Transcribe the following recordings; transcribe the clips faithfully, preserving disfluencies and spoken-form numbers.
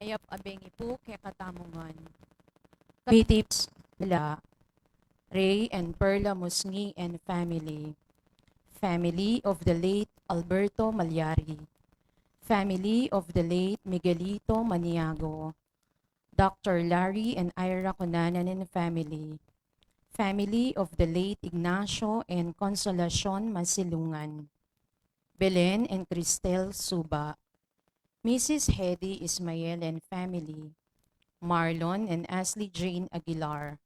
Yap, abengi pu kekatamu ngan. Kami tips la Ray and Perla Musngi and family. Family of the late Alberto Malyari. Family of the late Miguelito Maniago. Doctor Larry and Ira Cunanan and family. Family of the late Ignacio and Consolacion Masilungan. Belen and Cristel Suba. Missus Hedy Ismael and family. Marlon and Ashley Jane Aguilar.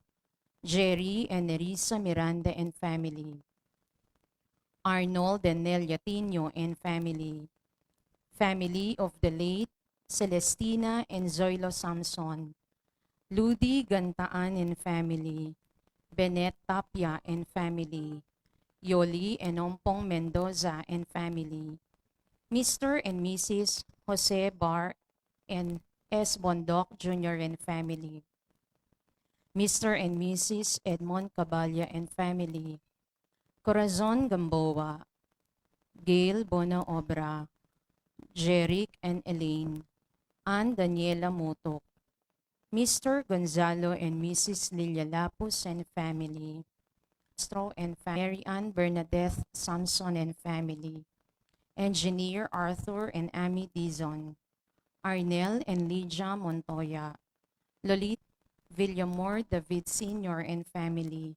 Jerry and Nerissa Miranda and family. Arnold and Nelia Tinio and family. Family of the late Celestina and Zoilo Samson. Ludi Gantaan and family. Benet Tapia and family. Yoli and Ompong Mendoza and family. Mister and Missus Jose Bar and S. Bondoc Junior and family. Mister and Missus Edmond Caballa and family. Corazon Gamboa, Gail Bonaobra, Jeric and Elaine, Ann Daniela Mutuk, Mister Gonzalo and Missus Lilia Lapus and family, Castro and fa-, Mary Ann Bernadette Samson and family, Engineer Arthur and Amy Dizon, Arnel and Lydia Montoya, Lolit Villamor David Senior and family,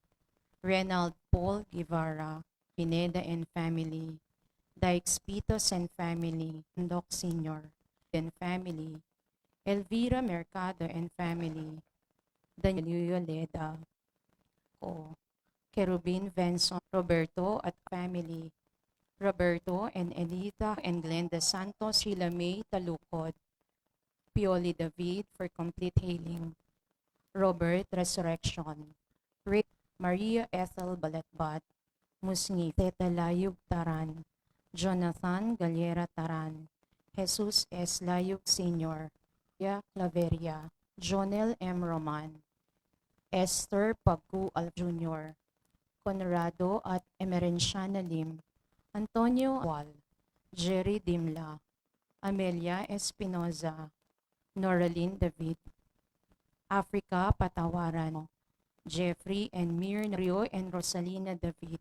Renald Paul Guevara, Pineda and family, Dykes Pitos and family, Doc Senior and family, Elvira Mercado and family, Daniel Yoleda, ko Kerubin Venson, Roberto at family, Roberto and Elita and Glenda Santos, Sheila May Talukod, Pioli David for complete healing, Robert Resurrection, Rick Maria Ethel Balatbat, Musngi Teta Layug Taran, Jonathan Galera Taran, Jesus S. Layug Senior, Ya Claveria, Jonel M. Roman, Esther Pagcual Junior, Conrado at Emerenciana Lim, Antonio Wal, Jerry Dimla, Amelia Espinoza, Noralyn David, Africa Patawaran, Jeffrey and Mir Rio and Rosalina David,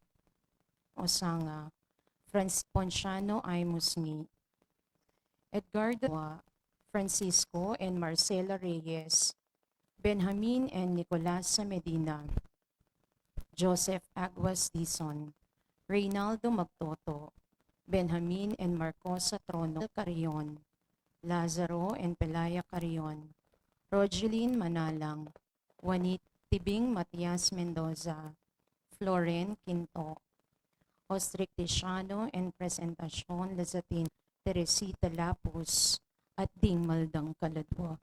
Osanga, Franz Ponciano I. Musngi, Edgardo Wa, Francisco and Marcela Reyes, Benjamin and Nicolasa Medina, Joseph Aguas Dizon, Reynaldo Magtoto, Benjamin and Marcosa Trono Carrion, Lazaro and Pelaya Carrion, Rogeline Manalang, Juanit Tibing Matias Mendoza, Floren Quinto, Ostric Ticiano and Presentacion Lazatin, Teresita Lapus, at ding maldang kaladwa.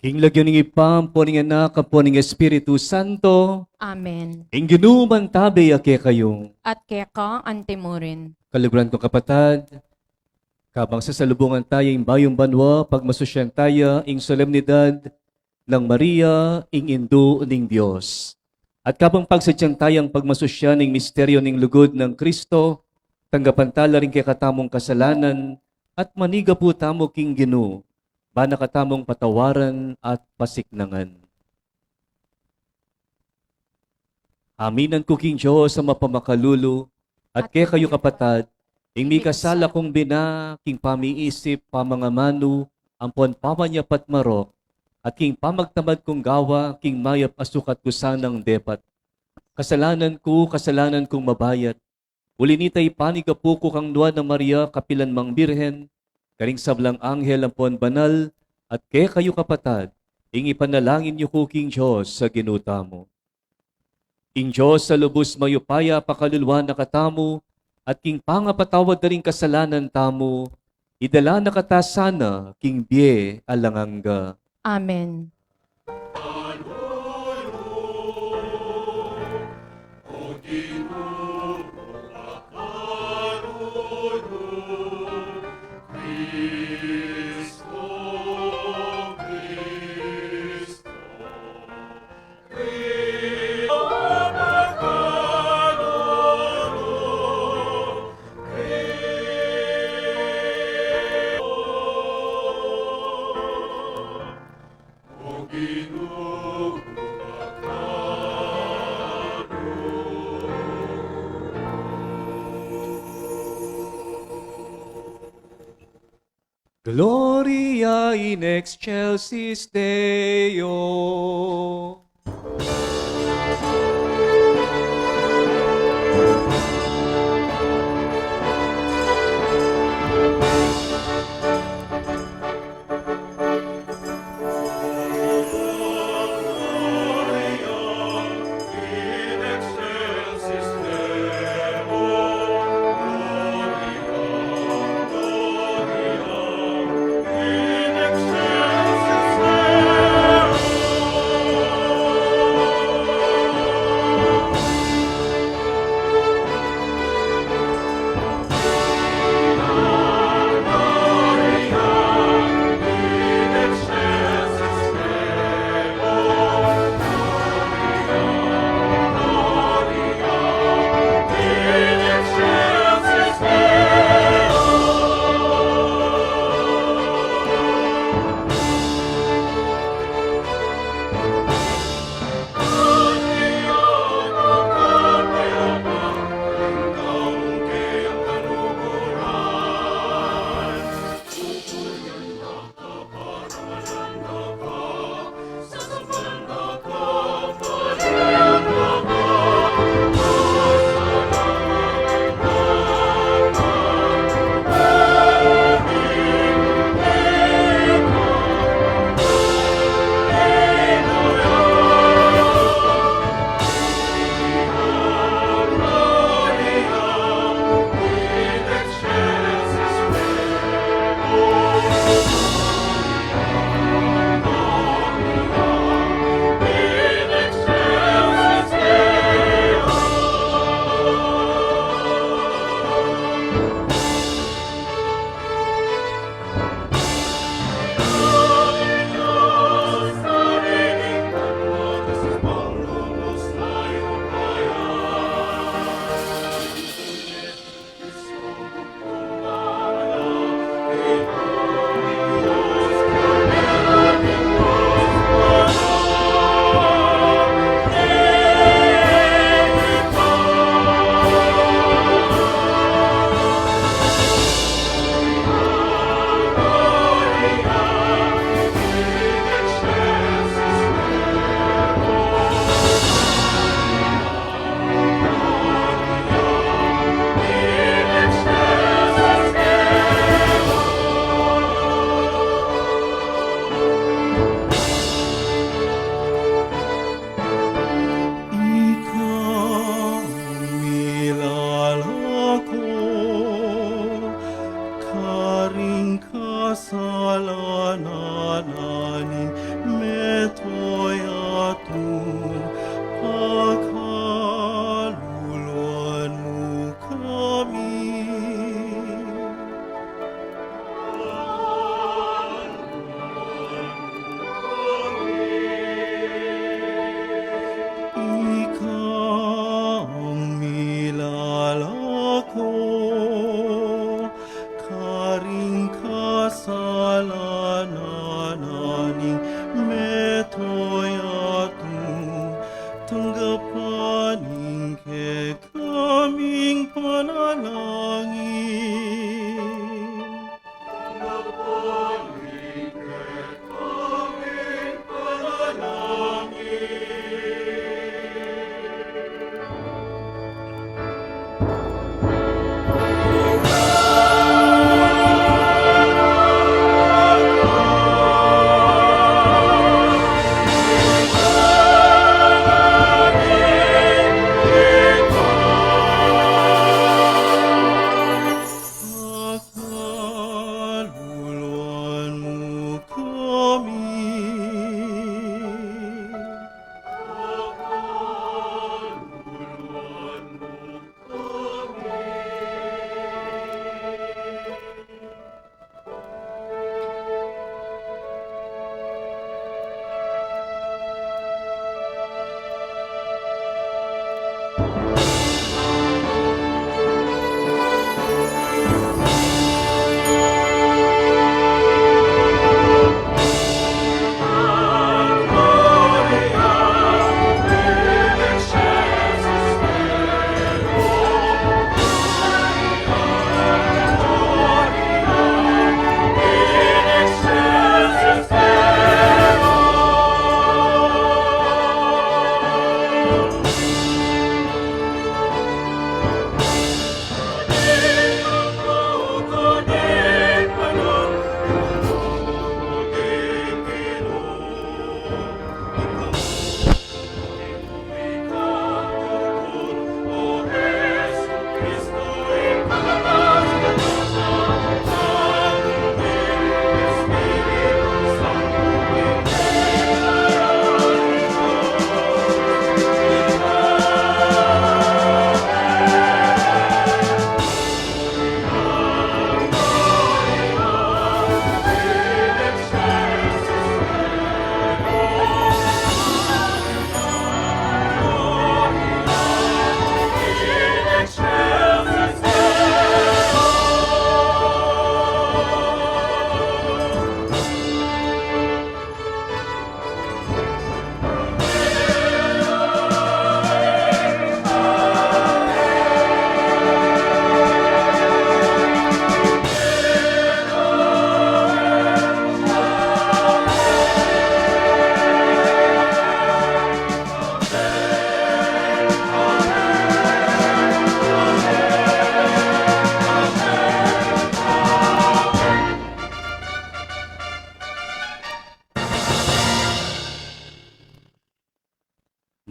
King lagyu ning Ibpa, ampo ning Anak, ampo ning Espiritu Santo. Amen. Ing Ginu mantabe ya kekayu. At keka antimurin. Kaluguran kung kapatad, kabang sasalubungan taya ing bayung banua, pagmasusyan taya ing solemnidad nang Maria, ing Indu ning Dios. At kabang pagsadyan tayang pagmasusyan ing misteryo ning lugud nang Kristo, tanggapan tala ring kekatamung kasalanan, at manigapu tamu king Ginu, bana katamung patawaran at pasiknangan. Aminan ku king Dios a mapamakalulu, at kekayu kapatad, ing mikasala kung bina, king pamiisip, pamangamanu, ampon pamanyap at marok, at king pamagtamad kung gawa, king mayap a sukat ku sanang depat. Kasalanan ku, kasalanan kung mabayat. Uli nita ipanigapu ku kang Nuan a Maria, kapilan mang Birhen, karing sablang anghel ampon banal, at kekayu kapatad, ing ipanalangin yu ku king Dios a Ginu tamu. Ing Dios a lubus mayupaya pakaluluan na katamu, at king pangapatawad da ring kasalanan tamu, idala na kata sana king bie alang angga. Amen. Gloria in excelsis Deo. Ala na ning metoy a tu, tanggapan ing kekaming panalangin. Pakaluluan mu kami.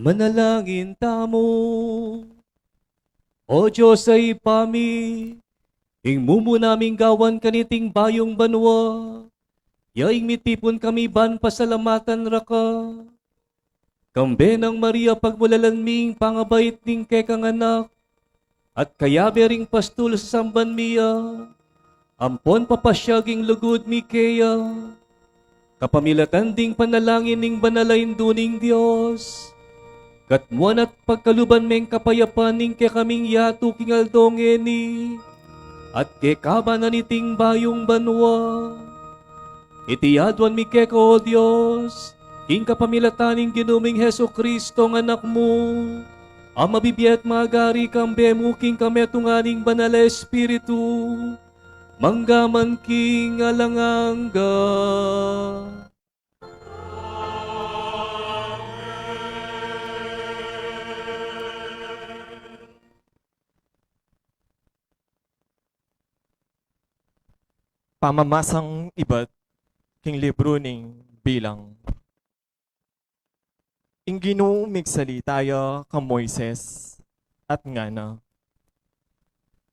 Manalangin tamu. O Dios a Ibpa mi, ing mumu naming gawan kaniting bayung banua, ya ing mitipun kami ban pasalamatan da ka. Kambe nang Maria pagmulalan mi ing pangabait ning kekang anak, at kayabe ring pastul a sasamban mi ya, ampon papasyag ing lugud mi keya. Kapamilatan ding panalangin ning Banal a Indu ning Dios, katmuan at pagkaluban meng kapayapan ing kekaming yatu king aldo ngeni, at kekaban na niting bayung banua. Iti aduan mi keka, O Dios, king kapamilatan ning Ginu ming Jesucristo a Anak mu, a mabibie at magari kambe mu king kametungan ning Banal a Espiritu, mangga man king alang angga. Pamamasang ibat king libru ning Bilang. Ing Ginu migsalita ya kang Moises at ngana,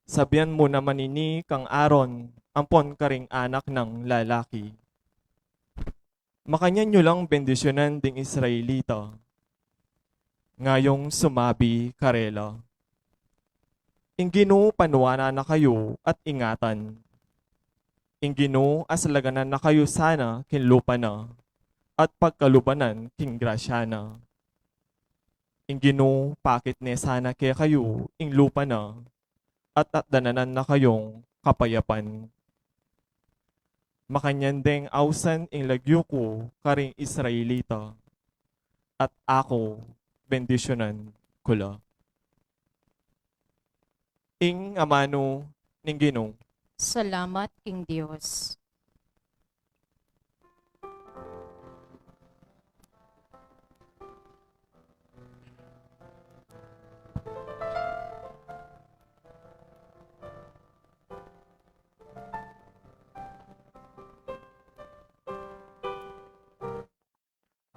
"Sabian mu naman ini kang Aaron ampon karing anak nang lalaki, makanyan yu lang bendisyunan ding Israelita, ngayong sumabi karela, 'Ing Ginu panuanan na kayu at ingatan. Ing Ginu asalaganan na kayu sana king lupa na, at pagkalubanan king grasya na. Ing Ginu pakit ne sana kekayu ing lupa na, at atdanan na kayung kapayapan. Makanyan deng ausan ing lagyu ku karing Israelita, at aku bendisyunan ku la. Ing amanu ning Ginu. Salamat king Dios.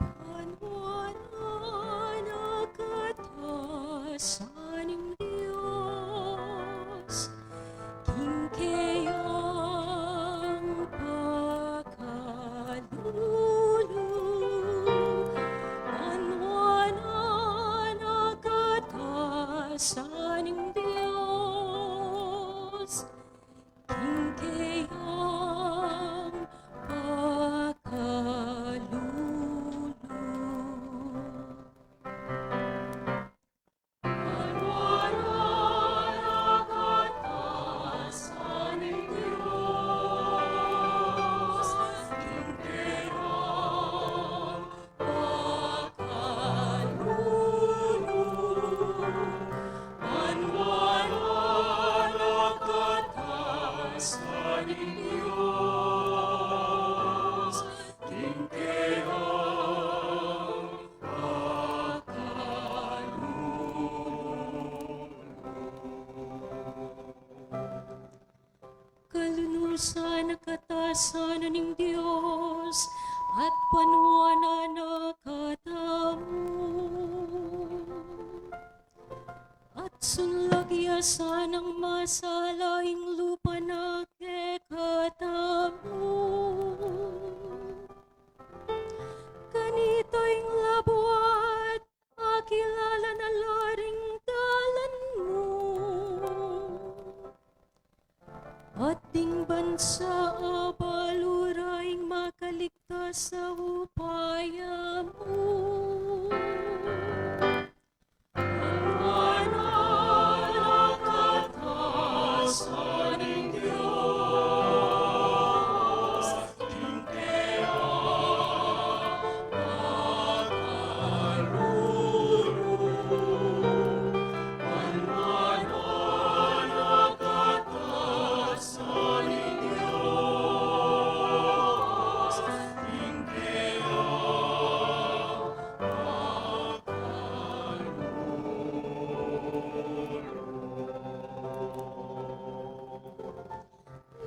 Panuan a katasan ning Dios, king keyang pakalulu. Panuan a katasan ning Dios, king keyang pakalulu. Kalunusan a katasan na ning Dios, at panuan na katamu. At sunlag ya sanang masala ing lupa na kekatamu. Kanita ing labuad, akilala na la ring dalan mu. At ding bansa abalu ra ing makaligtas a upaya mu.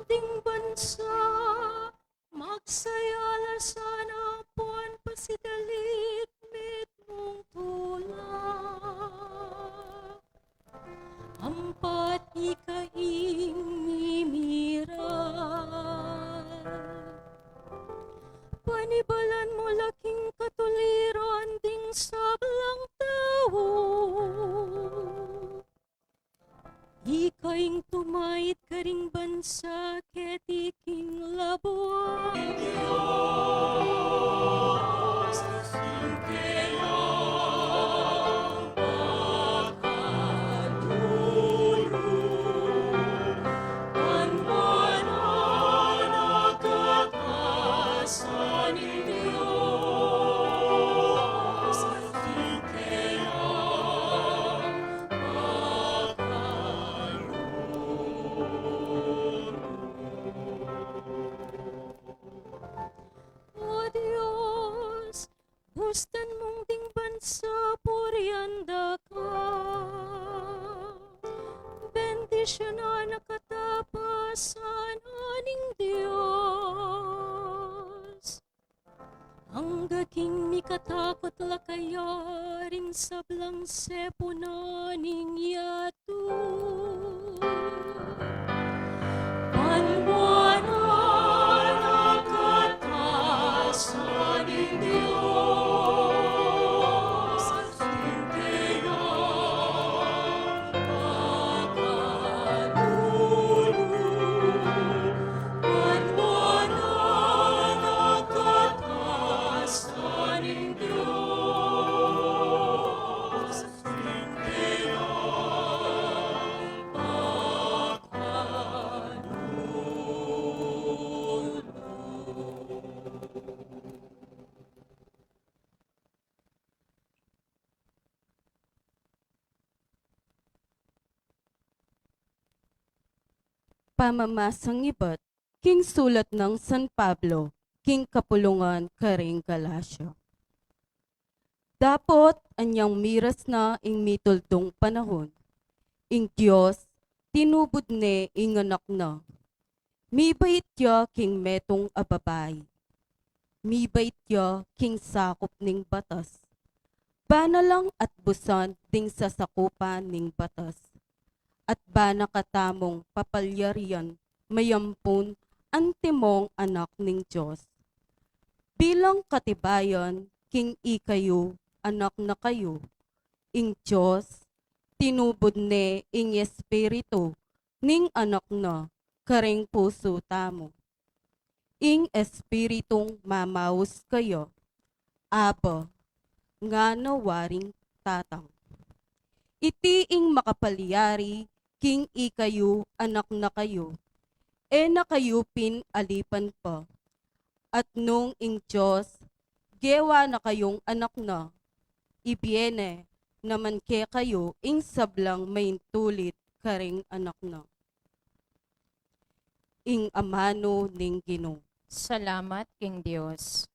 Ding bansa magsaya la sana puan pasidalit mitmung tula. Ampat ika ing mimiran. Panibalan mu la king katuliran ding sablang tau. Ika ing tumait karing bansa keti king labuan. O Dios, bustan mung ding bansa purian da ka. Bendisyunan na katapasan ning Dios. Angga king mikatakut la kaya ring sablang sepunan ning yatu. Panuanan a katasan ning Dios. Pamamasang ibat king sulat nang San Pablo king kapulungan karing Galacia. Dapot anyang miras na ing mituldung panahun, ing Dios tinubud ne ing Anak na. Mibait ya king metung a babai. Mibait ya king sakup ning batas. Bana lang at busan ding sasakupan ning batas. At bana katamung papalyarian mayampun antimong anak ning Dios. Bilang katibayan king ikayu anak na kayu, ing Dios tinubud ne ing Espiritu ning Anak na karing pusu tamu. Ing Espiritung mamaus kaya, Aba, ngana waring Tatang. Iti ing makapalyari king ikayu anak na kayu, e na kayu pin alipan pa. At nung ing Dios gewa na kayung anak na, ibie ne naman kekayu ing sablang maintulit karing anak na. Ing amanu ning Ginu. Salamat king Dios.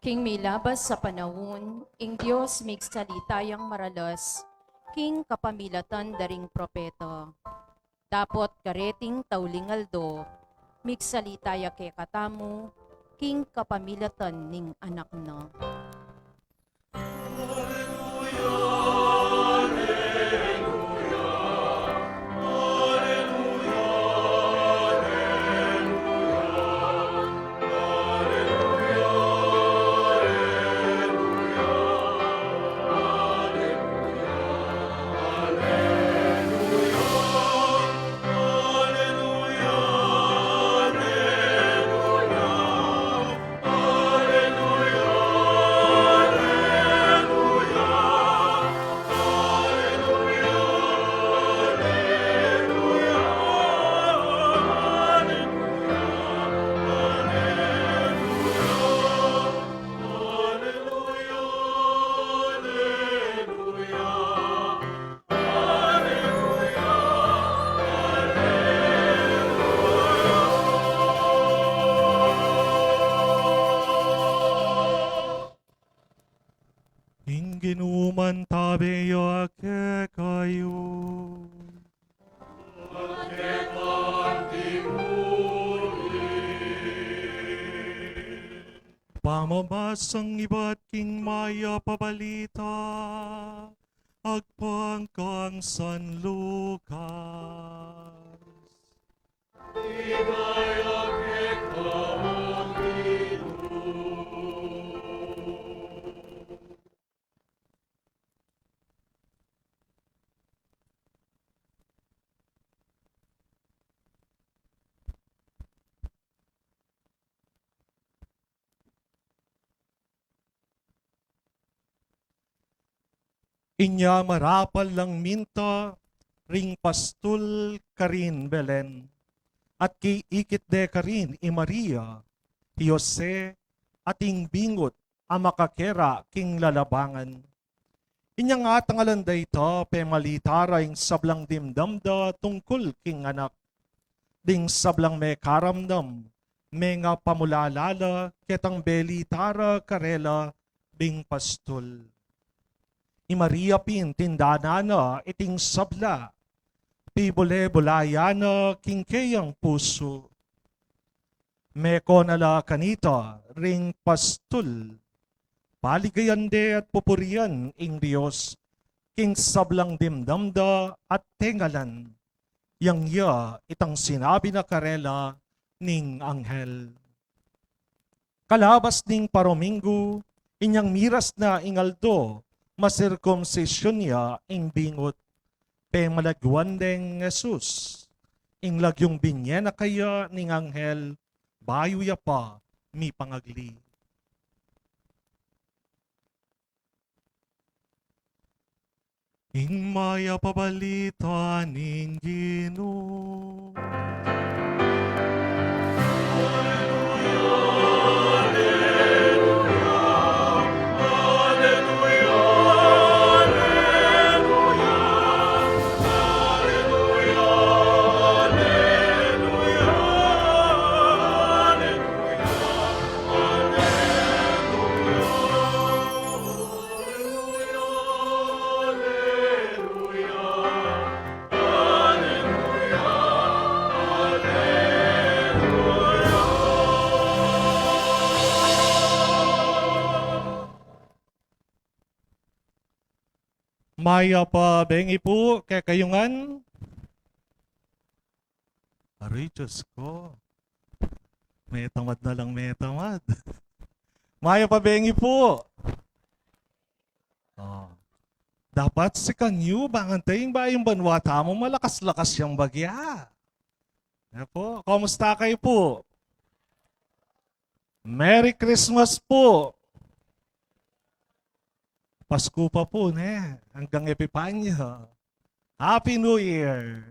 King milabas a panaun, ing Dios migsalita yang maralas king kapamilatan da ring propeta. Dapot kareting tauling aldo, migsalita ya kekatamu king kapamilatan ning Anak na. Ing Ginu mantabe ya kekayu. Pamamasang ibat king mayap a balita agpang kang San Lucas. Inya marapal lang minta ring pastul karin Belen, at kiikit de karin i Maria, i Jose, at ing bingut a makakera king lalabangan. Inyang atangalan da ita, pemalita ra ing sablang dimdam da tungkul king anak. Ding sablang mekaramdam, mengapamulala la ketang belita ra karela ding pastul. I Maria pin tindanan na iting sabla, pibule-bulayan na king keyang pusu. Meko na la kanita ring pastul, paligayan de at pupurian ing Dios king sablang dimdam da at tengalan. Yang ya itang sinabi na karela ning anghel. Kalabas ning parominggu, inyang miras na ing aldo, masirkumsisyun ya ing bingut pemalagwan deng Jesus, ing lagyung binye na kaya ning anghel bayu ya pa mipangagli. Ing mayap a balita ning Ginu. Mayap a bengi pu kekayu ngan. Aray, Diyos ko. Metamad na lang metamad. Mayap a bengi pu. Oh. Dapat sikan yu, bang antay ing bayung banua tamu, malakas-lakas yang bagya. Yan pu. Kumusta kayu pu? Merry Christmas pu. Pasku pa pu, ne? Anggang Epipanya. Happy New Year!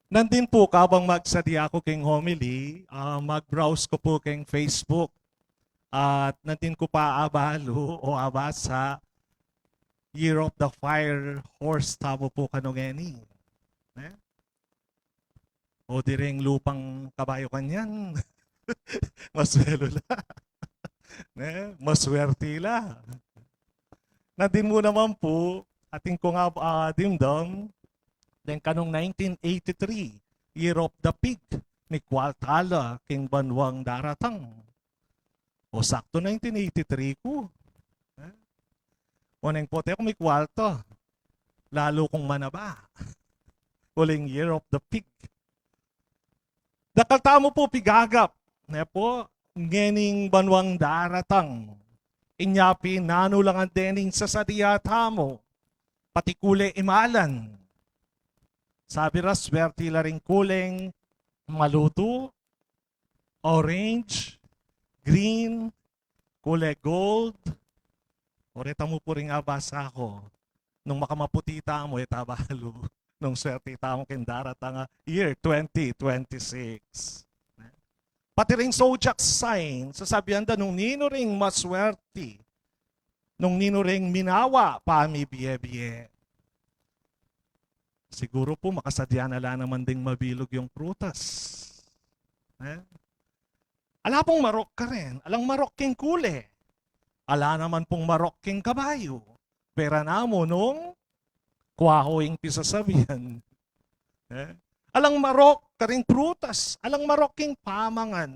Nandin pu, kabang magsadia ku king homily, ah, mag-browse ku pu king Facebook. At nandin ku pa abalu o abasa, Year of the Fire Horse tamu pu kanu ngeni. Ne? O di ring lupang kabayu kanyan. Maswelu la. Ne? Maswerti la. Nandin mu naman pu, atin kung, ah, dimdam, deng kanung nineteen eighty-three, Year of the Pig, mikwal tala king banuang daratang. O saktu nineteen eighty-three ku. Eh? Oneng pote ku mikwalta. Lalu kung manaba. Uling Year of the Pig. Dakal tamu pu pigagap, ne pu, ngening banuang daratang. Inya pin nanu la ngan dening sasadia tamu, pati kule imalan. Sabi ra, swerti la ring kuleng malutu, orange, green, kule gold. O reta mu pu ring abasa ku. Nung makamaputi tamu, e ta balu nung swerti tamu king daratang a year twenty twenty-six. Pati ring zodiac sign, sasabian da nung ninu ring maswerti, nung ninu ring minawa pamibie-bie. Siguru pu, makasadya na la naman ding mabilug yung prutas. Eh? Ala pung marok karin, alang marok king kule. Ala naman pung marok king kabayu. Pera namu nung kwa ho ing pisasabian. Eh? Alang marok karing prutas, alang marok king pamangan.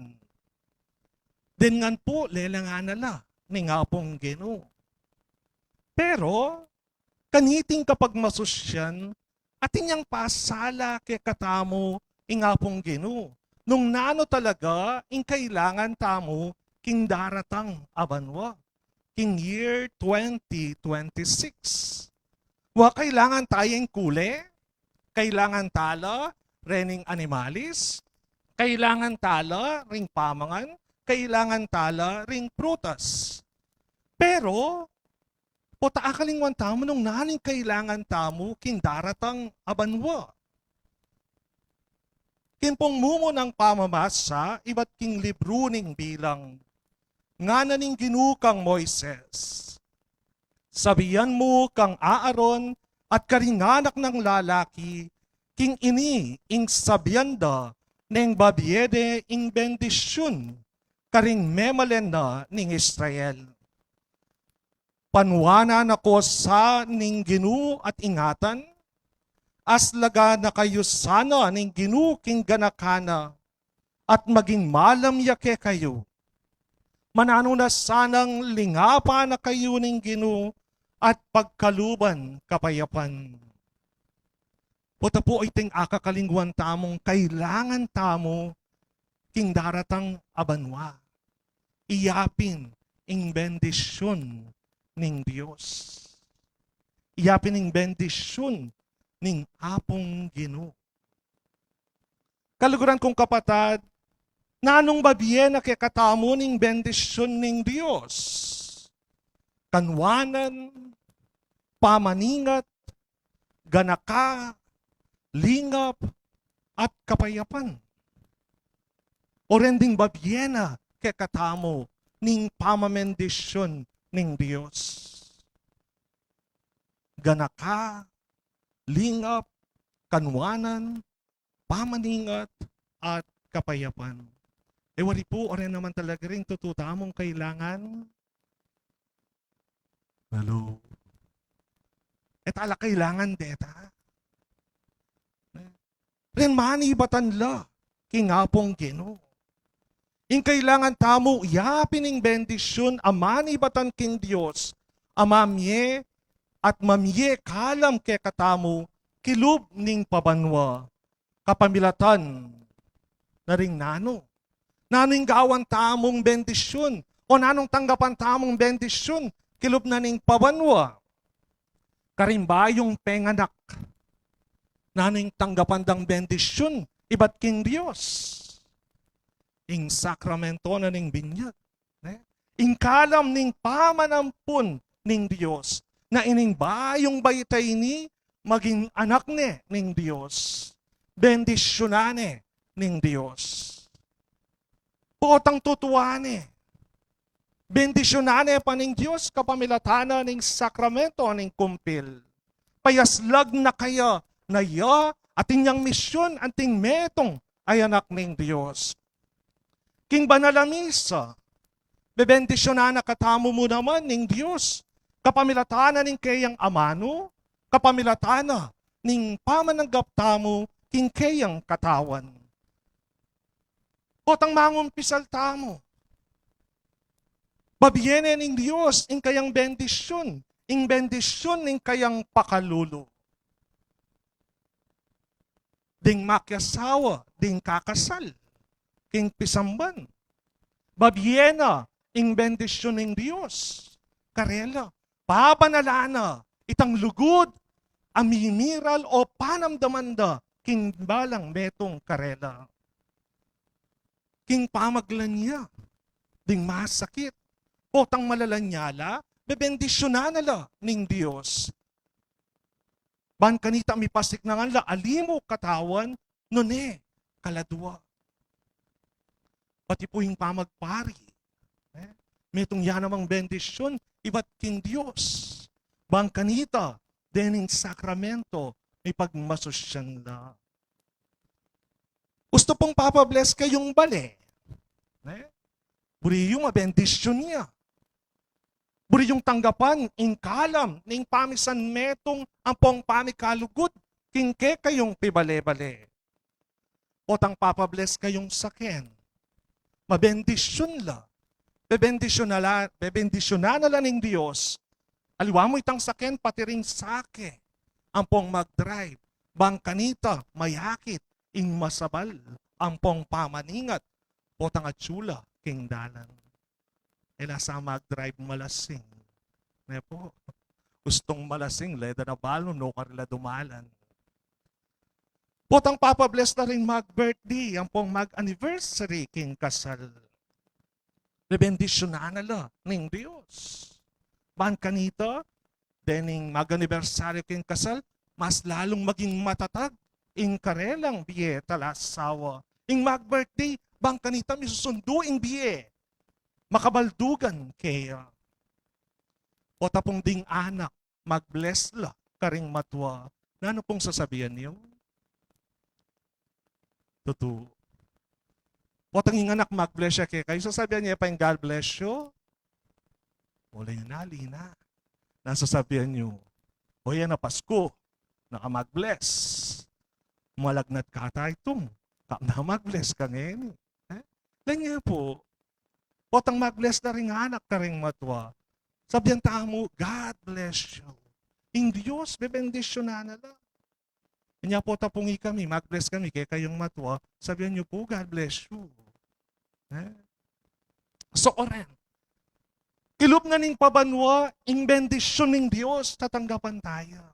Deng ngan pu, lelangan na la ning Apung Ginu. Pero, kaniting kapagmasusyan, atin yang pasala kekatamu ing Apung Ginu, nung nanu talaga ing kailangan tamu king daratang a banua, king year twenty twenty-six. Wa kailangan taya ing kule, kailangan tala rening animalis, kailangan tala ring pamangan, kailangan tala ring prutas. Pero, pota akalingwan tamu nung nanu ing kailangan tamu king daratang a banua. King pung mumunang pamamasa ibat king libru ning Bilang, ngana ning Ginu kang Moises, sabian mu kang Aaron at karing anak nang lalaki, king ini ing sabian da neng babie de ing bendisyun karing memalen na ning Israel. Panuanan na ko sa ning Ginu at ingatan, aslagan na kayu sana ning Ginu king ganakan na, at maging malam ya kekayu. Mananu na sanang lingapan na kayu ning Ginu at pagkaluban kapayapan. Pota pu iting akakalingwan tamung kailangan tamu king daratang a banua. Iya pin ing bendisyun ning Dios. Iya pin ing bendisyun ning Apung Ginu. Kaluguran kung kapatad, nanung babie na kekatamu ning bendisyun ning Dios? Kanwanan, pamaningat, ganaka, lingap, at kapayapan. O ren ding babie na kekatamu ning pamamendisyun ning Dios? Ganaka, lingap, kanwanan, pamaningat, at kapayapan. E wari pu, o ren naman talaga ring tutu tamung kailangan? Hello? E tala kailangan deta? Ren manibatan la king Apung Ginu. Ing kailangan tamu, ya pin ing bendisyun a manibatan king Dios a mamie at mamie kalam kekatamu kilub ning pabanua. Kapamilatan na ring nanu? Nanu ing gawan tamung bendisyun o nanung tanggapan tamung bendisyun kilub na ning pabanua? Karing bayung penganak, nanu ing tanggapan dang bendisyun ibat king Dios? Ing sakramento na ning binyag, ne? Ing kalam ning pamanampun ning Dios na ining bayung baita ini maging anak ne ning Dios, bendisyunan ne ning Dios. Potang tutuan ne, bendisyunan ne pa ning Dios kapamilatan na ning sakramento ning kumpil. Payaslag na kaya na ya atin yang misyon anting metung a anak ning Dios. King banal a misa, bebendisyunan na katamu mu naman ning Dios kapamilatan na ning keyang amanu, kapamilatan na ning pamananggap tamu king keyang katawan. Potang mangumpisal tamu, babie ne ning Dios ing kayang bendisyun, ing bendisyun ning kayang pakalulu. Ding makiasawa, ding kakasal, king pisamban, babie na ing bendisyun ning Dios karela. Pabanalan na itang lugud a mimiral o panamdaman da king balang metung karela. King pamaglanya ding masakit, potang malalanya la, bebendisyunan na la ning Dios. Ban kanita mipasiknangan la a limu katawan, nune kaladua. Pati pu ing pamagpari, eh, metung ya namang bendisyun ibat king Dios. Ban kanita dening sakramento mipagmasusyan la. Gusto pung papa-bless kayung bale, eh? Buri yu mabendisyun ya. Buri yung tanggapan ing kalam ning pamisanmetung ampong pamikalugud king kekayung pibale-bale. Potang papa-bless kayung saken, mabendisyun la. Bebendisyunan na la, bebendisyunan na la ning Dios. Aliwa mu itang saken pati ring sake ampong mag-drive. Ban kanita mayakit ing masabal ampong pamaningat. Potang atsu la king dalan. E la sa mag-drive malasing. Ne pu? Gustung malasing, leda na balu, nukarin la dumalan. Potang papa-bless na ring mag-birthday ampong mag-anniversary king kasal. Bebendisyunan na la ning Dios. Ban kanita, dening mag-anibersaryu king kasal, mas lalung maging matatag ing karelang bie talasawa. Ing mag-birthday, ban kanita misusundu ing bie, makabaldugan keya. Potang pung ding anak mag-bless la karing matua, nanu pung sasabian yu? Tutu. Potang ing anak mag-bless ya kekayu, sasabian ye pa ing God bless you? Ole na, ali na. Nanu sasabian yu? O, yan na Pasku, naka mag-bless. Malagnat ka ta itum, kap na mag-bless ka ngeni. Eh? Deng ye pu, potang mag-bless na ring anak karing matua, sabian tamu, "God bless you." Ing Dios bebendisyunan na la. Nya potang pung ikami, mag-bless kami kekayung matua, sabian yu pu, "God bless you." Eh? So, oren, Kilub na ning pabanua, ing bendisyun ning Dios tatanggapan taya.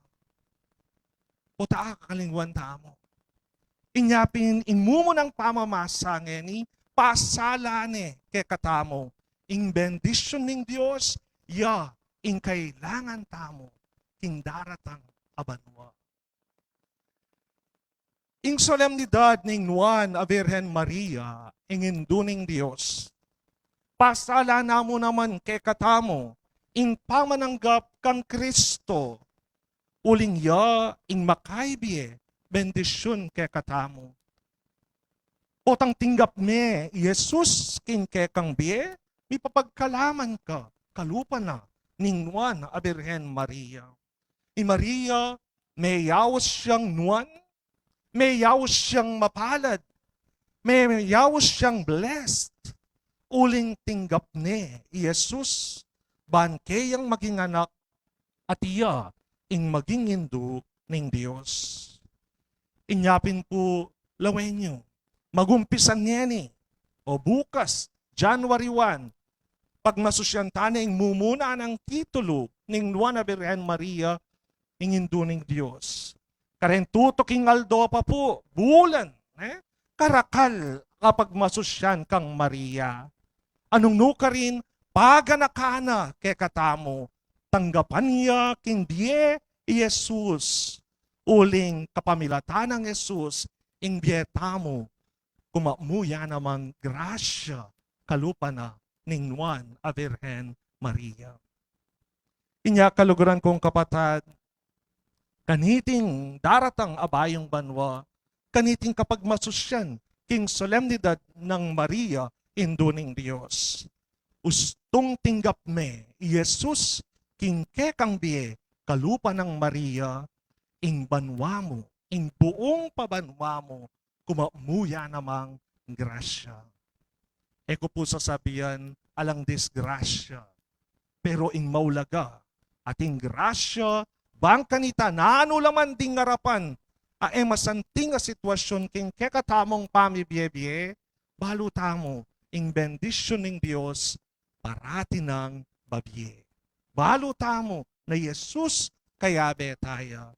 O ta, kakalingwan tamu. Inya pin ing mumunang pamamasa ngeni, pasala ne kekatamu ing bendisyun ning Dios, ya ing kailangan tamu king daratang a banua. Ing solemnidad ning Nuan a Virgen Maria, ing Indu ning Dios. Pasala na mu naman kekatamu ing pamananggap kang Kristo, uling ya ing makaibie bendisyun kekatamu. Potang tinggap me i Jesus king kekang bie, mipapagkalaman ka kalupa na ning Nuan a Virgen Maria. I Maria, meyaus yang nuan, meyaus yang mapalad, meyaus yang blessed, uling tinggap ne i Jesus ban keyang maging anak, at iya ing maging Indu ning Dios. Inya pin pu, lawen yu, magumpisan ngeni o bukas, January one, pagmasusyan ta ne ing mumuna nang titulu ning Nuan a Virgen Maria, ing Indu ning Dios. Kareng tutuking aldo pa pu, bulan, e, karakal a pagmasusyan kang Maria. Anung nukarin, paganakan na kekatamu, tanggapan ya king bie i Jesus, uling kapamilatan nang Jesus ing bie tamu, kumamu ya namang grasya kalupa na ning Nuan a Virgen Maria. Inya kaluguran kung kapatad, kaniting daratang a bayung banua, kaniting kapagmasusyan king solemnidad nang Maria, Indu ning Dios, ustung tinggap me i Jesus king kekang bie kalupa nang Maria, ing banua mu, ing buung pabanua mu, kumamu ya namang grasya. E ku pu sasabian alang disgrasya, pero ing maulaga, ating grasya, bang kanita nanu la man ding arapan a e masanting a sitwasyun king kekatamung pamibie-bie, balu tamu ing bendisyun ning Dios parati nang babie. Balu tamu na i Jesus kayabe taya.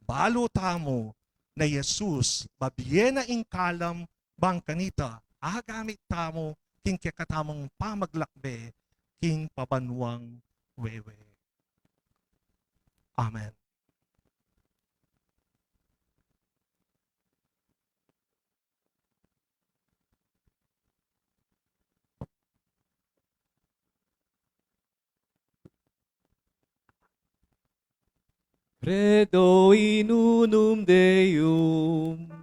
Balu tamu na i Jesus babie na ing kalam, bang kanita agamit tamu king kekatamung pamaglakbe king pabanuang wewe. Amen. Credo in unum Deum.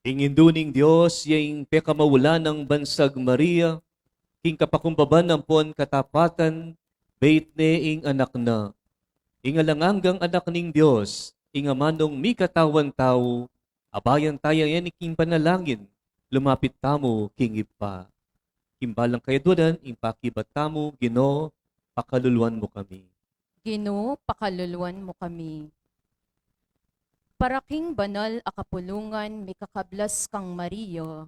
Ing Indu ning Dios, ya ing pekamaulanan nang Bansag Maria, king kapakumbaban ampon katapatan, beit ne ing Anak na. Ing alang anggang Anak ning Dios, ing amanung mikatawan tau, abayan taya ngeni king panalangin, lumapit tamu king Ibpa. King balang kayadwanan, ing pakibat tamu, Ginu, pakaluluan mu kami. Ginu, pakaluluan mu kami. Para king banal a kapulungan mikakablas kang Maria,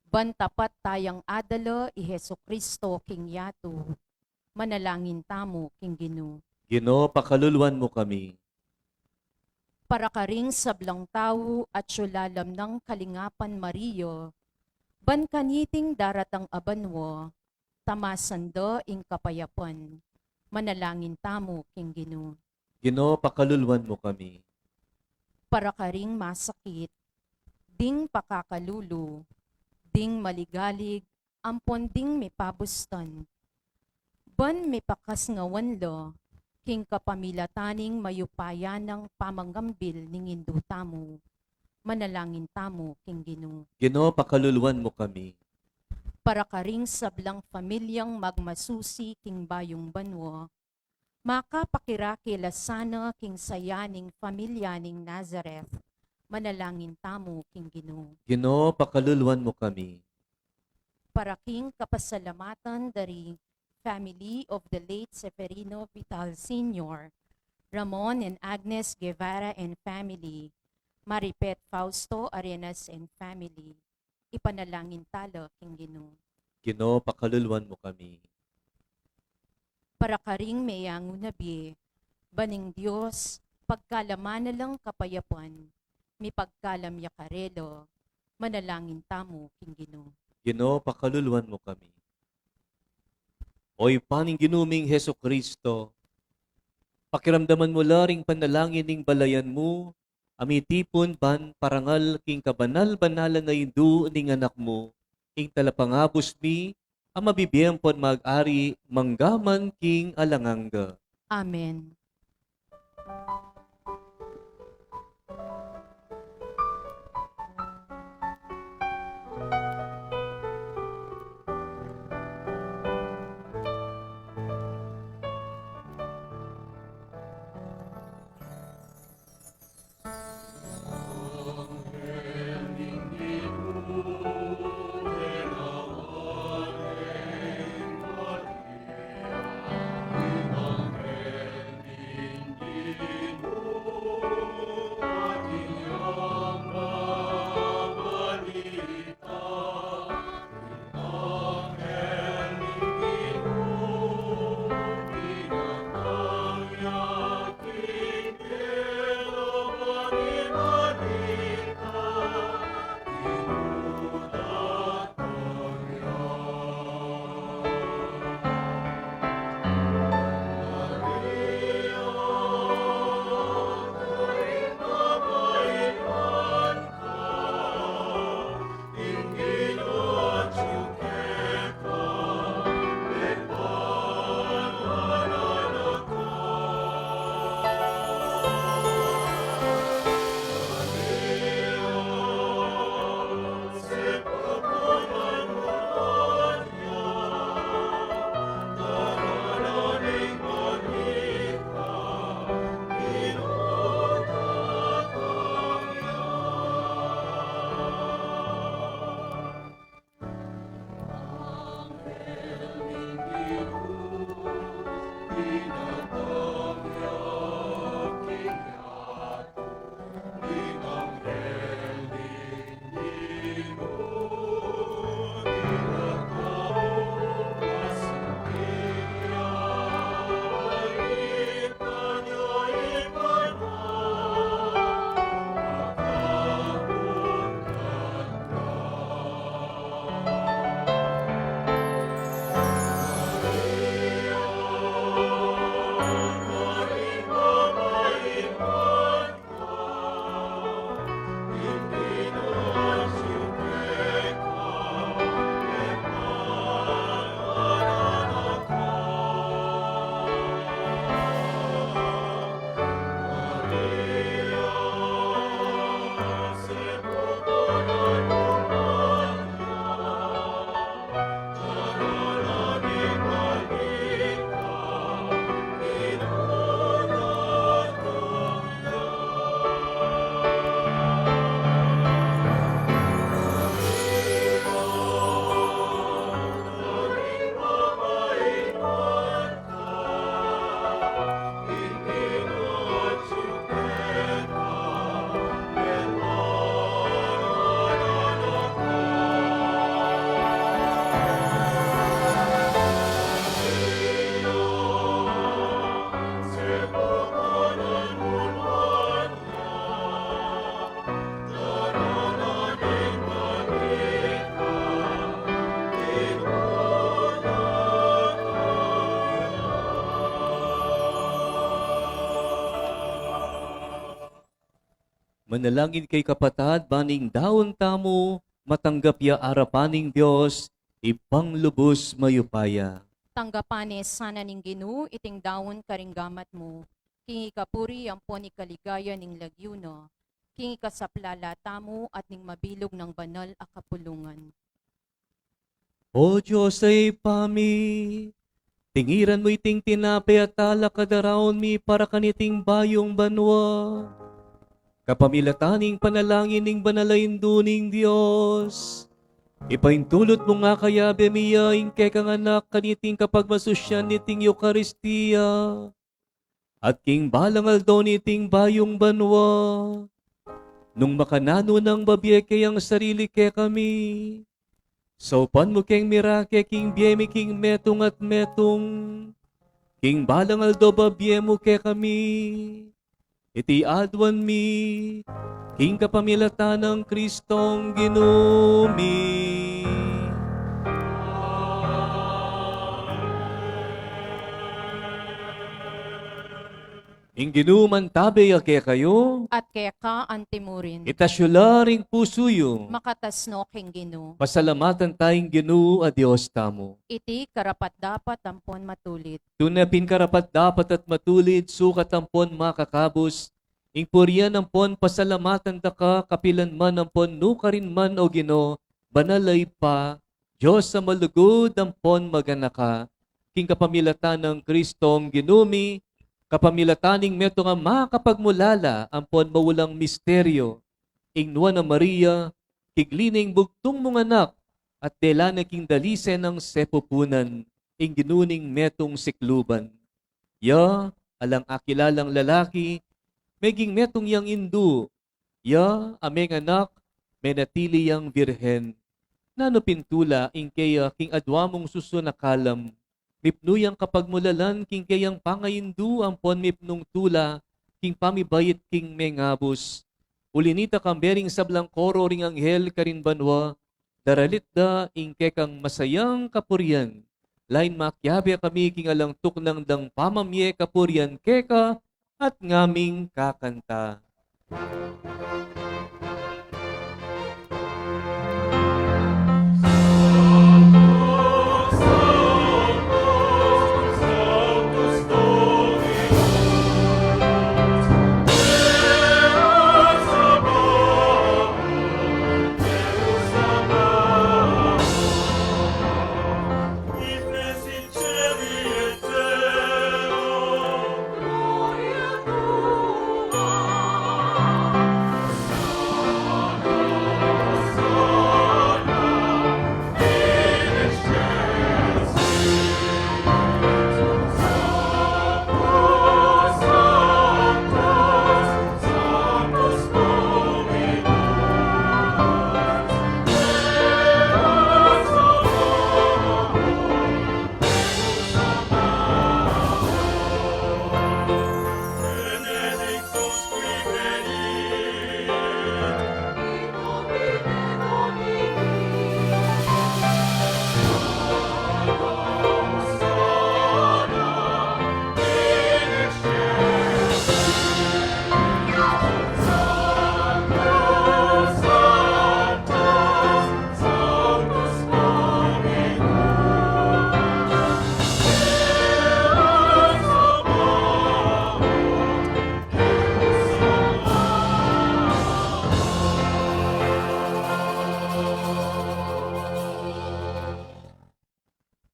ban tapat tayang adala i Jesucristo king yatu, manalangin tamu king Ginu. Ginu, pakaluluan mu kami. Para karing sablang tau atyu lalam nang kalingapan Maria, ban kaniting daratang a banua, tamasan da ing kapayapan, manalangin tamu king Ginu. Ginu, pakaluluan mu kami. Para karing masakit, ding pakakalulu, ding maligalig, ampon ding mipabustan, ban mipakasngawan la king kapamilatan ning mayupaya nang pamangambil ning Indu tamu, manalangin tamu king Ginu. Ginu, pakaluluan mu kami. Para karing sablang pamilyang magmasusi king bayung banua, makapakirake la sana king saya ning pamilya ning Nazareth, manalangin tamu king Ginu. Ginu, pakaluluan mu kami. Para king kapasalamatan da ring family of the late Severino Vital Senior, Ramon and Agnes Guevara and family, Maripet Fausto Arenas and family, ipanalangin tala king Ginu. Ginu, pakaluluan mu kami. Para karing meyangu na bie, ban ing Dios pagkalamanan lang kapayapan, mipagkalam ya karela, manalangin tamu king Ginu. Ginu, pakaluluan mu kami. O Ibpa ning Ginu ming Jesucristo, pakiramdaman mu la ring panalangin ning balayan mu, a mitipun ban parangal king kabanal-banalan a Indu ning Anak mu, ing Talapangabus mi, a mabibie ampon mag-ari mangga man king alang angga. Amen. Manalangin kay kapatad, ban ing daun tamu matanggap ya arapan ning Dios, Ibpang lubus mayupaya. Tanggapan ne sana ning Ginu iting daun karing gamat mu, king ikapuri ampon ikaligaya ning lagyu na, king ikasaplala tamu at ning mabilug nang banal a kapulungan. O Dios a Ibpa mi, tingiran mu iting tinape at alak a daraun mi para kaniting bayung banua. Kapamilatan ning panalangin ning banal a Indu ning Dios, ipaintulut mu nga kayabe mi ya ing kekang Anak kaniting kapagmasusyan niting Eukaristia. At king balang aldo niting bayung banua, nung makananu nang babie keyang sarili kekami, saupan mu keng mirake king bie mi king metung at metung, king balang aldo babie mu kekami. Iti aduan mi, king kapamilatan nang Kristong Ginu mi. Ing Ginu mantabe ya kekayu. At keka antimurin. Itas yu la ring pusu yu. Makatas no king Ginu. Pasalamatan ta ing Ginu a Dios tamu. Iti karapat-dapat ampon matulid. Tune pin karapat-dapat at matulid, sukat ampon makakabus, ing purian ampon pasalamatan da ka kapilan man ampon nukarin man, o Ginu, banal a Ibpa, Dios a malugud ampon maganaka, king kapamilatan nang Kristong Ginu mi, kapamilatan ning metung a makapagmulala ampon maulang misteryo, ing Nuan a Maria, kigli ning bugtung mung Anak, at dela na king dalise nang sepupunan, ing Ginu ning metung sikluban. Ya, alang akilalang lalaki, meging metung yang indu, ya, a menganak, menatili yang birhen. Nanu pin tula ing keya king adua mung susun a kalam, mipnu yang kapagmulalan king keyang pangaindu ampon mipnung tula king pamibait king mengabus. Uli nita kambe ring sablang koro ring anghel karin banua, daralit da ing kekang masayang kapurian. Lain makiabe kami king alang tuknang dang pamamie kapurian keka at ngaming kakanta.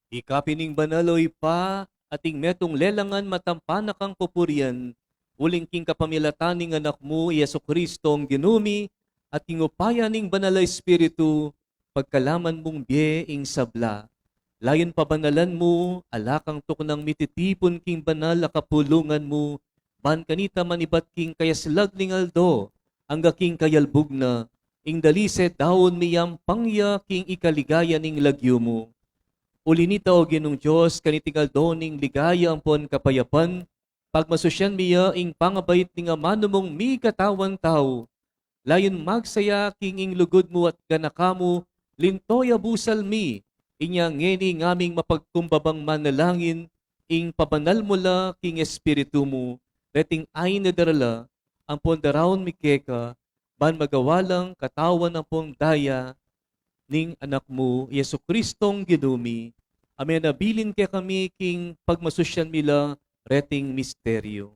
Ika pin ing banal, o Ibpa, at ing metung lelangan matampan na kang pupurian, uling king kapamilatan ning Anak mu, i Jesucristong Ginu mi, at king upaya ning Banal a Espiritu, pagkalaman mung bie ing sabla. Layun pabanalan mu, ala kang tuknang mititipun king banal a kapulungan mu, ban kanita manibat king kayaslag ning aldo, angga king kayalbug na, ing dalise daun miyampang ya king ikaligaya ning lagyu mu. Uli nita, o Ginung Dios, kaniting aldo ning ligaya ampon kapayapan, pagmasusyan mi ya ing pangabait ning amanu mung mikatawan tau. Layun magsaya king ing lugud mu at ganaka mu, linto ya busal mi, inya ngeni ngaming mapagkumbabang manalangin, ing pabanal mu la king Espiritu mu, reting ain na darala, ampon daraun mi keka, ban magawa lang katawan ampon daya ning Anak mu, Jesucristong Ginu mi, a menabilin kekami king pagmasusyan mi la reting misteryu.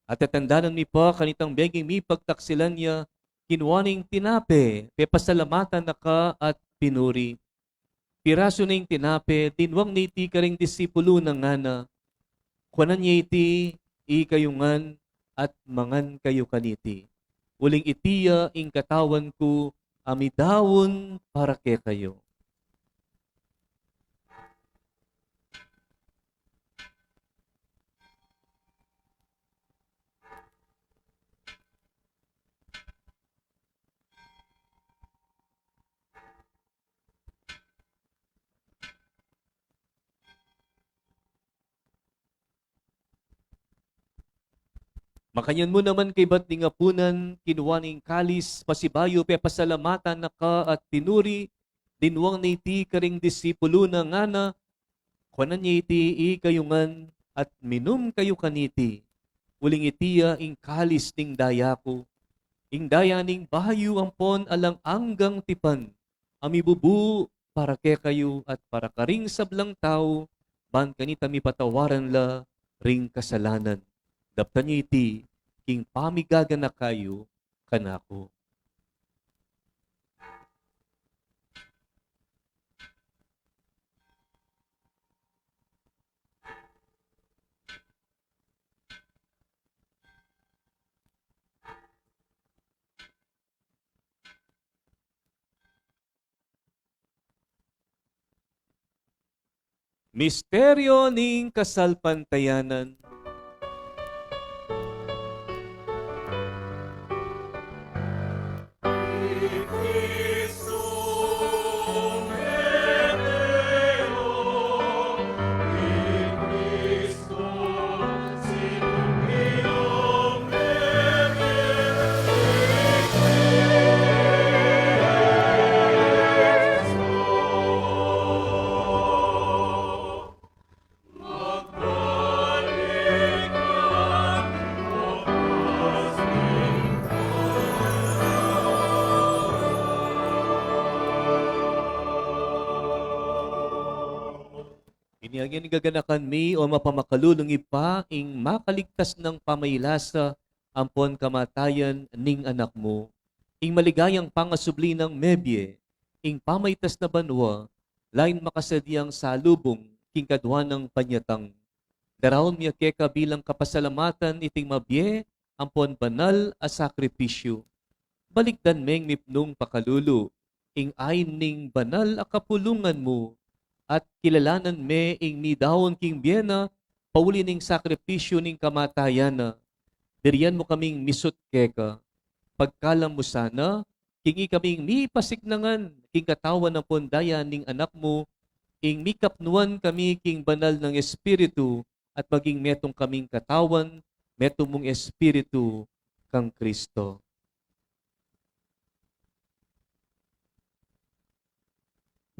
At tatandanan mi pa, kanitang benging mipagtaksilan ya, kinua ne ing tinape, pepasalamatan na ka at pinuri. Pirasu ne ing tinape, dinwang ne iti karing disipulu na, ngana, kuanan ye iti ikayu ngan at mangan kayu kaniti. Uling iti ya ing katawan ku a midaun para kekayu. Makanyan mu naman kaybat ning apunan, kinua ne ing kalis, pasibayu pepasalamatan na ka at pinuri, dinwang ne iti karing disipulu na, ngana, kuanan ye iti ikayu ngan at minum kayu kaniti. Uling iti ya ing kalis ning daya ku, ing daya ning bayu ampon alang anggang tipan, a mibubu para kekayu at para karing sablang tau, ban kanita mipatawaran la ring kasalanan. Daptan ye iti king pamigaganaka yu kanaku. Misteryo ning kasalpantayanan. Ini angin gaganakan mi, o mapamakalulung Ibpa, ing makaligtas nang pamailasa ampon kamatayan ning Anak mu, ing maligayang pangasubli nang mebie, ing pamaitas na banua, lain makasadiang salubung king kadua nang panyatang. Daraun mi ya keka bilang kapasalamatan iting mabie ampon banal a sakripisyu. Balikdan meng mipnung pakalulu ing ain ning banal a kapulungan mu, at kilalanan me ing midaun king bie na pauli ning sakripisyu ning kamatayan na. Birian mu kaming misut keka. Pagkalam mu sana, king ikaming mipasiknangan king katawan ampon daya ning Anak mu, ing mikapnuan kami king banal nang Espiritu, at maging metung kaming katawan, metung mung Espiritu kang Kristo.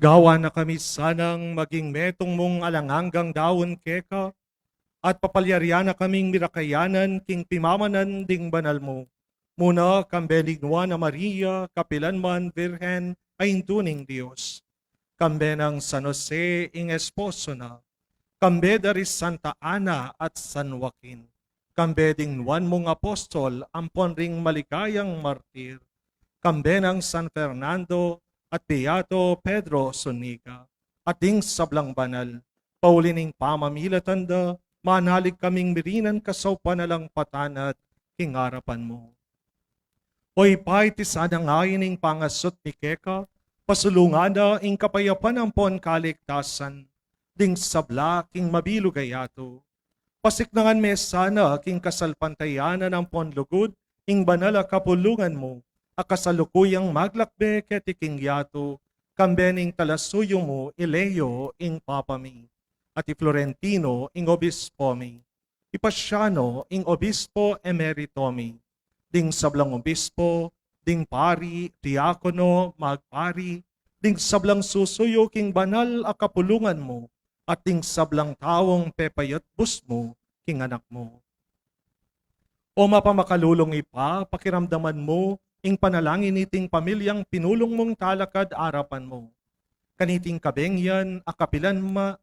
Gawan na kami sanang maging metung mung alang anggang daun keka, at papalyarian na kaming mirakayanan king pimamanan ding banal mu. Muna kambe ning Nuan a Maria, kapilan man Virgen a Indu ning Dios, kambe nang San Jose ing esposo na, kambe da ri Santa Ana at San Joaquin, kambe ding nuan mung apostol ampon ring maligayang martir, kambe nang San Fernando at Beato Pedro Zuniga, at ding sablang banal, pauli ning pamamilatan da, manalig kaming mirinan kasaupan alang patanat king arapan mu. O Ibpa, iti sanang ain ning pangasut mi keka, pasulungan na ing kapayapan ampon kaligtasan ding sabla king mabilug a yatu. Pasiknangan me sana king kasalpantayanan ampon lugud ing banal a kapulungan mu, a kasalukuyang maglakbe keti king yatu, kambe ning talasuyu mu i Leo ing Papa mi, at i Florentino ing obispo mi, i Paciano ing obispo emerito mi, ding sablang obispo, ding pari, diakono, magpari, ding sablang susuyu king banal a kapulungan mu, at ding sablang taung pepayatbus mu king Anak mu. O mapamakalulung Ibpa, pakiramdaman mu ing panalangin niting pamilyang pinulung mung talakad arapan mu. Kaniting kabengyan a kapilan ma,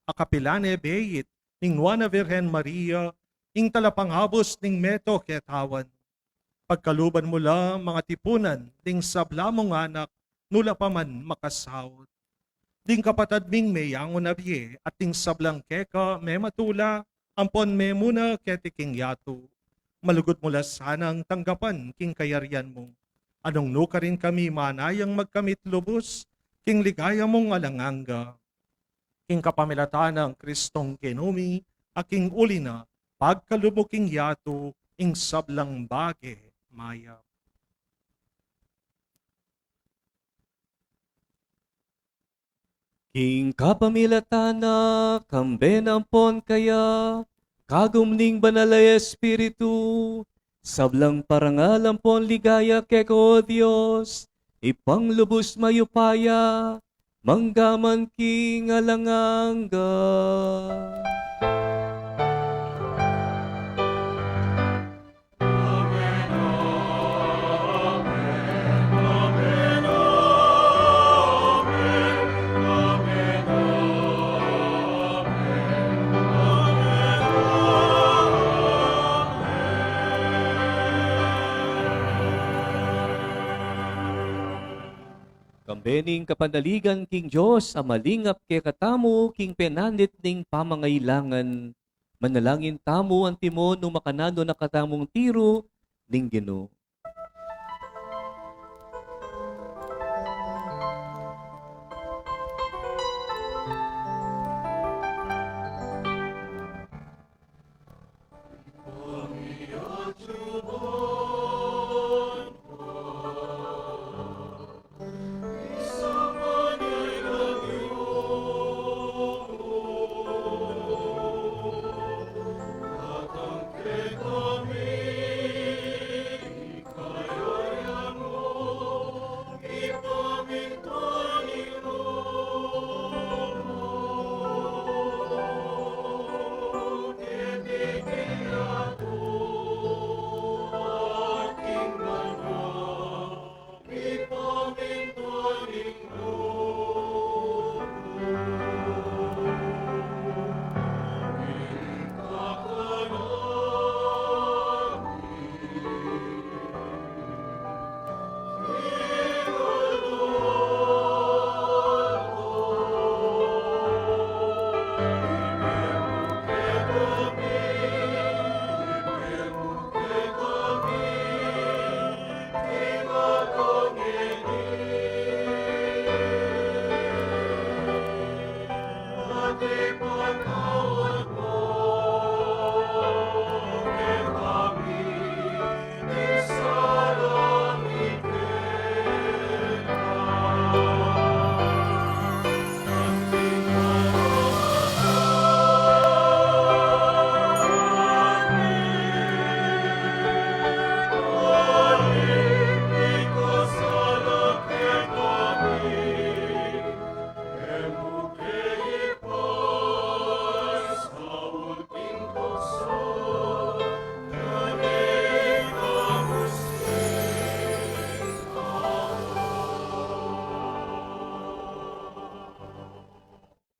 a kapilan e beit ning Nuan a Virgen Maria, ing talapangabus ning meto ketawan. Pagkaluban mu la mangatipunan ding sabla mung anak, nu la pa man makasaut. Ding kapatad ming meyangu na bie at ding sablang keka mematula ampon memuna keti king yatu. Malugud mu la sanang tanggapan king kayarian mu. Anong nukarin kami manayang magkamit lubus king ligaya mung alang angga. King kapamilatan nang Kristong Ginu mi, a king uli na, pagkalub mu king yatu ing sablang bage mayap. King kapamilatan na, kambe na ampon kaya, kagum ning Banal a Espiritu, sablang parangal ampon ligaya keka, O Dios, Ibpang lubus mayupaya, mangga man king alang angga. Kambe ning kapanaligan king Dios a malingap kekatamu king penanit ning pamangailangan. Manalangin tamu antimo nung makananu na katamung tiru ning Ginu.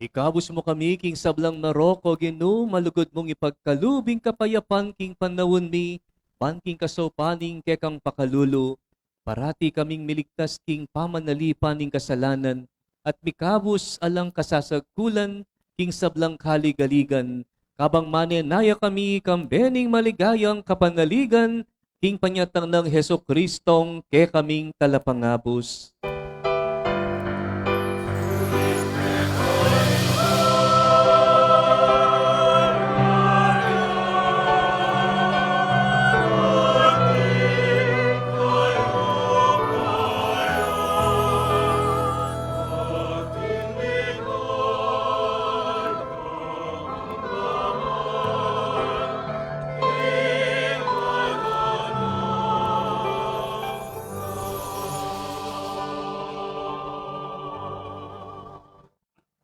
Ikabus mu kami king sablang marok, O Ginu, malugud mung ipagkalub ing kapayapan king panaun mi, ban king kasaupan ning kekang pakalulu, parati kaming miligtas king pamanalipan ning kasalanan, at mikabus alang kasasagkulan king sablang kaligaligan, kabang manenaya kami kambe ning maligayang kapanaligan, king panyatang nang Jesucristong kekaming Talapangabus.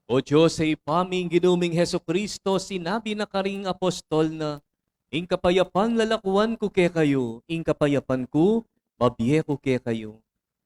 O Dios, Ibpa ming Ginu ming Jesucristo, sinabi na karing apostol na, "Ing kapayapan lalakuan ku kekayu, ing kapayapan ku mabie ku kekayu.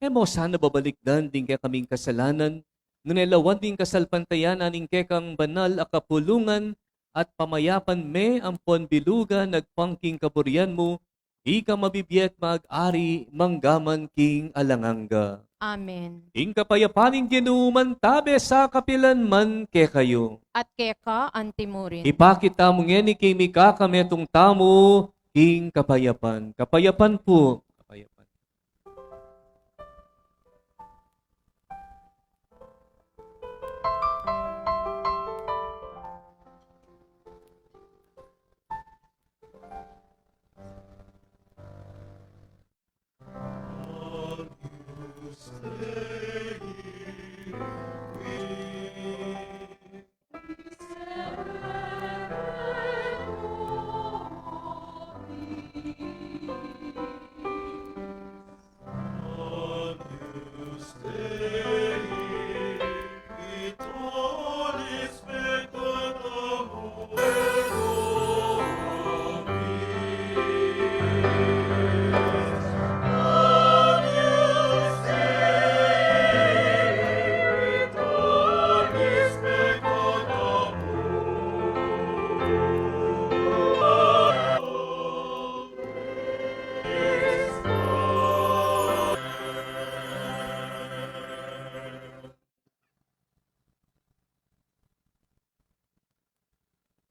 E mo sana babalikdan ding kekaming kasalanan, nune lawan ding kasalpantayanan ning kekang banal a kapulungan at pamayapan me ampon bilugan agpang king kaburian mu, ika mabibie at mag-ari mangga man king alang angga. Amen. Ing kapayapan ning Ginu mantabe sa kapilan man kekayu. At keka antimurin. Ipakit tamu ngeni king mikakametung tamu king kapayapan. Kapayapan pu. Kapayapan.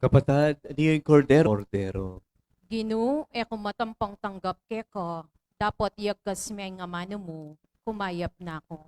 Kapatad, ini ing Kordero. Kordero. Ginu, e ku matampang tanggap keka, dapot iyagkas me ing amanu mu, kumayap na ku.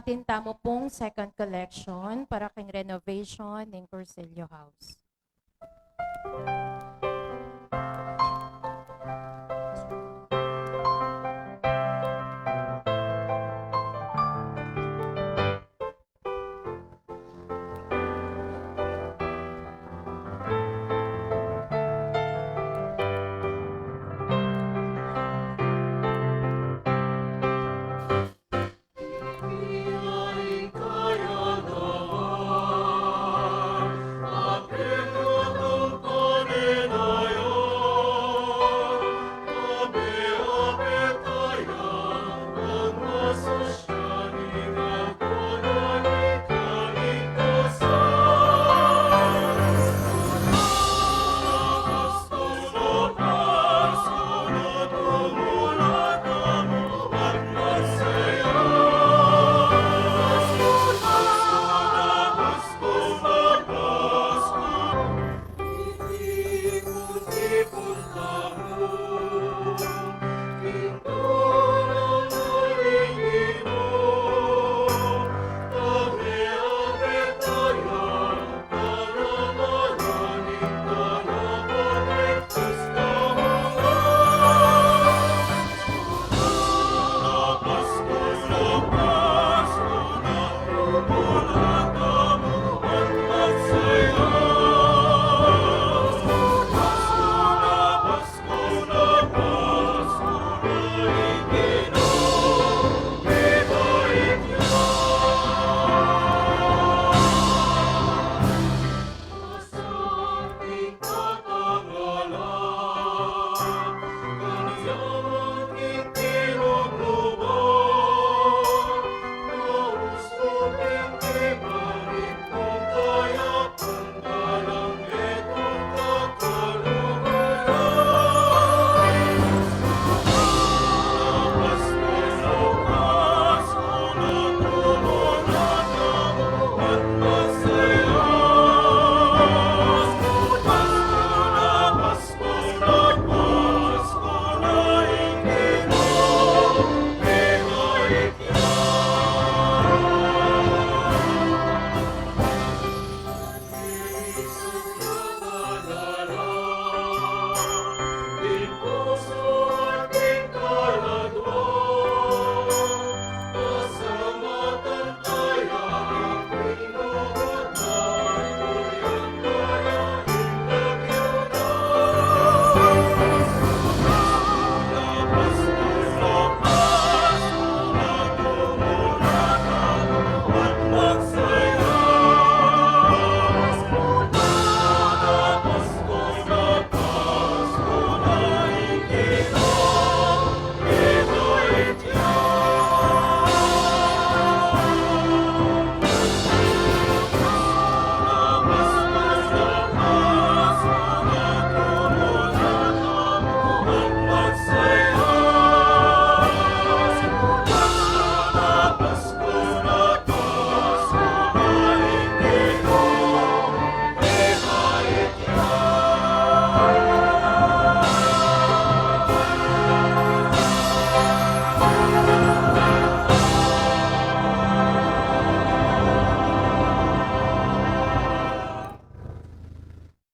Atin tamu pung second collection para king renovation ning Cursillo House.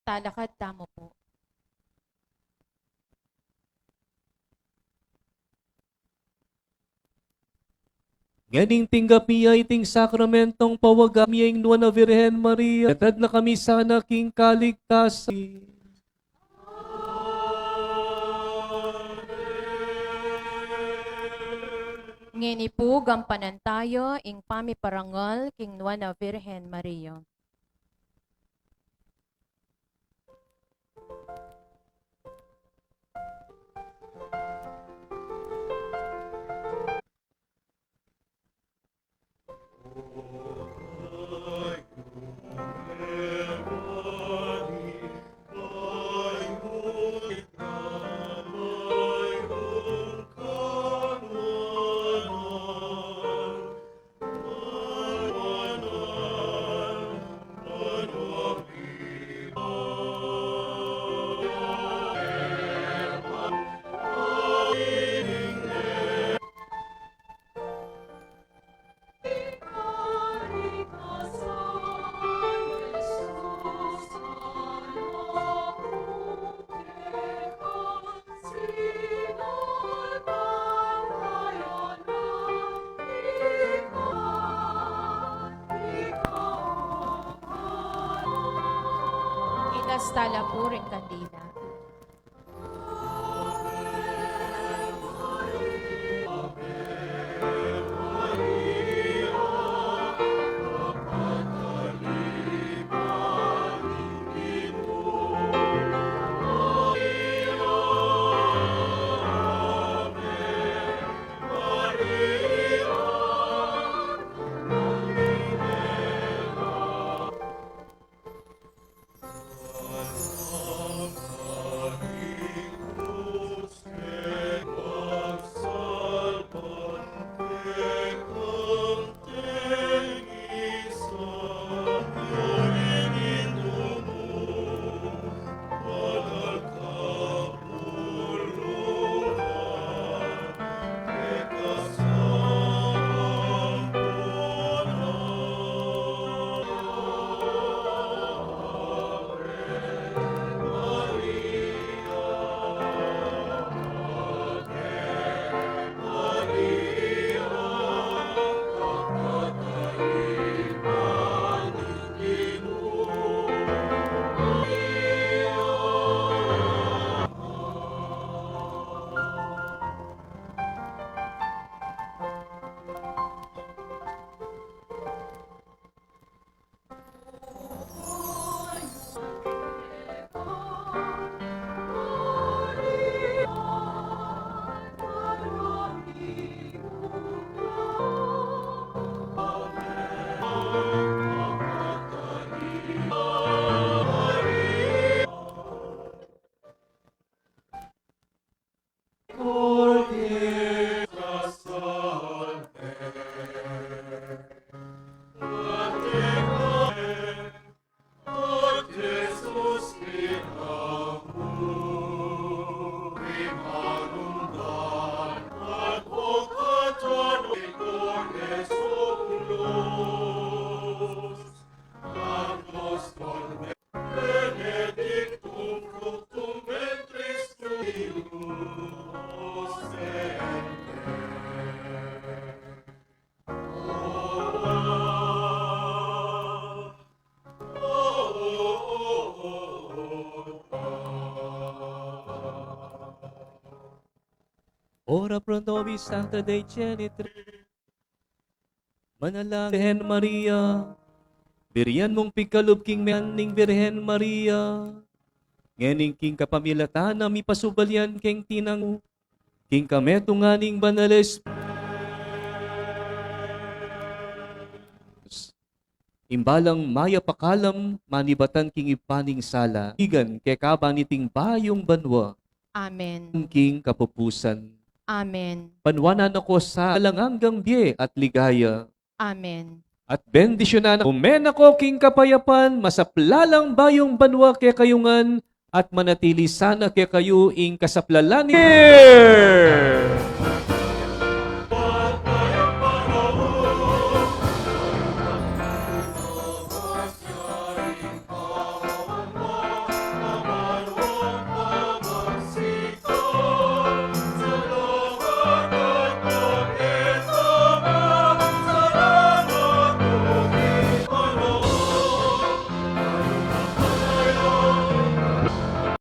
Talakad tamu pu. Ngening tinggap mi ya iting sakramentong pawaga mi ya ing Nuan a Virgen Maria, itad na kami sana king kaligtasan. Ngeni pu, gampanan tayu ing pamiparangal king Nuan a Virgen Maria. Kasta la pu ring kandila. Ora pro nobis Sancta Dei Genitrix. Manalangin Birhen Maria, burian mung pikalub king metung ning Birhen Maria, ngening king kapamilatan na mipasubalian keng tinang, king kametungan ning Banal a Espiritu. Ing balang mayap a kalam manibatan king Ibpa ning sala, igan keka ba niting bayung banua. Amen. King kapupusan. Amen. Panuanan na ko sa alang anggang bie at ligaya. Amen. At bendisyunan na ko, ume na ko king kapayapan, masaplalang bayung banua kekayu ngan, at manatili sana kekayu ing kasaplalan ni